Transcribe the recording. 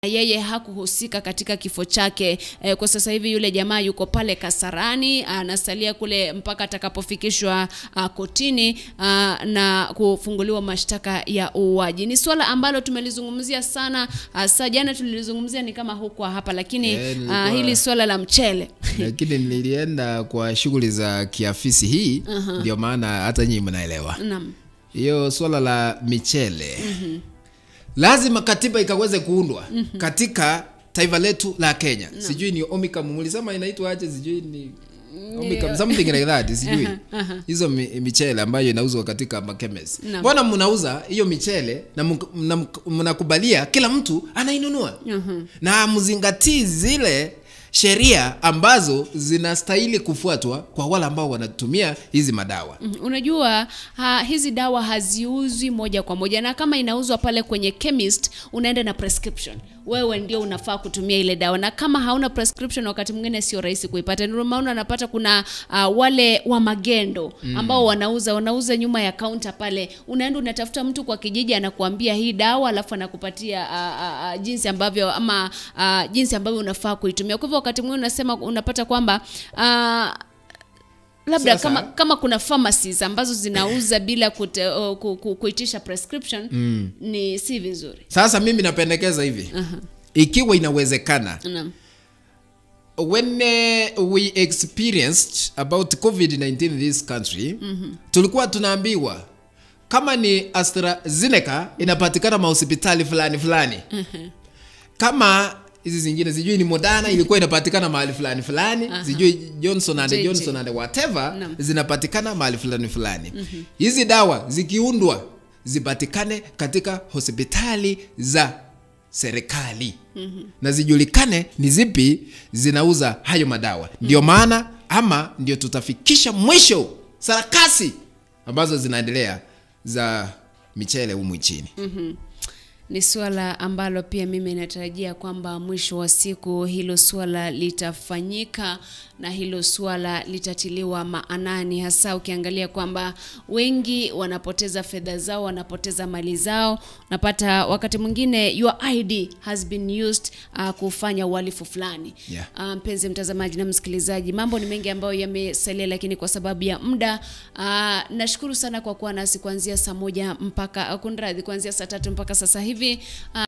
Yeye hakuhusika katika kifo chake. Kwa sasa hivi yule jamaa yuko pale Kasarani, anasalia kule mpaka atakapofikishwa kotini na kufunguliwa mashtaka ya uuaji. Ni swala ambalo tumelizungumzia sana, hasa jana tulilizungumzia ni kama huko hapa, lakini hili swala la mchele. Lakini nilienda kwa shughuli za kiafisi hii, ndio maana hata nyinyi mnaelewa. Naam. Hiyo swala la michele. Lazima katiba ikaweze kuundwa katika taifa letu la Kenya. Sijui ni Omicron mlisema inaitwa aje, sijui ni Omicron something like that, sijui. Hizo michele ambayo inauzwa katika makemes. Mbona mnauza hiyo michele na mnakubalia kila mtu anainunua? Na mzingatii zile sheria ambazo zinastahili kufuatwa kwa wale ambao wanatumia hizi madawa. Unajua hizi dawa haziuzwi moja kwa moja, na kama inauzwa pale kwenye chemist unaenda na prescription. Wewe ndio unafaa kutumia ile dawa, na kama hauna prescription wakati mwingine sio rahisi kuipata. Ndio maana unapata kuna wale wa magendo ambao wanauza nyuma ya counter pale. Unaenda unatafuta mtu kwa kijiji anakuambia hii dawa, alafu anakupatia jinsi ambavyo ama jinsi ambavyo unafaa kuitumia. Kwa hivyo wakati mwingine unasema unapata kwamba labda kama kuna pharmacies ambazo zinauza bila kuitisha prescription, ni si vizuri. Sasa mimi napendekeza hivi. Ikiwa inawezekana. When we experienced about COVID-19 in this country, tulikuwa tunaambiwa kama ni AstraZeneca inapatikana mahospitali fulani fulani. Kama hizi zingine sijui ni Moderna ilikuwa inapatikana mahali fulani fulani, sijui Johnson and Johnson and whatever zinapatikana mahali fulani fulani. Hizi dawa zikiundwa zipatikane katika hospitali za serikali. Na zijulikane ni zipi zinauza hayo madawa. Ndio maana ama ndio tutafikisha mwisho sarakasi ambazo zinaendelea za michele humu nchini. Ni swala ambalo pia mimi natarajia kwamba mwisho wa siku hilo swala litafanyika na hilo swala litatiliwa maanani, hasa ukiangalia kwamba wengi wanapoteza fedha zao, wanapoteza mali zao. Napata wakati mwingine your ID has been used kufanya uhalifu fulani. Mpenzi mtazamaji na msikilizaji, mambo ni mengi ambayo yamesalia, lakini kwa sababu ya muda, nashukuru sana kwa kuwa nasi kuanzia saa 1 mpaka kunradhi, kuanzia saa 3 mpaka sasa hivi.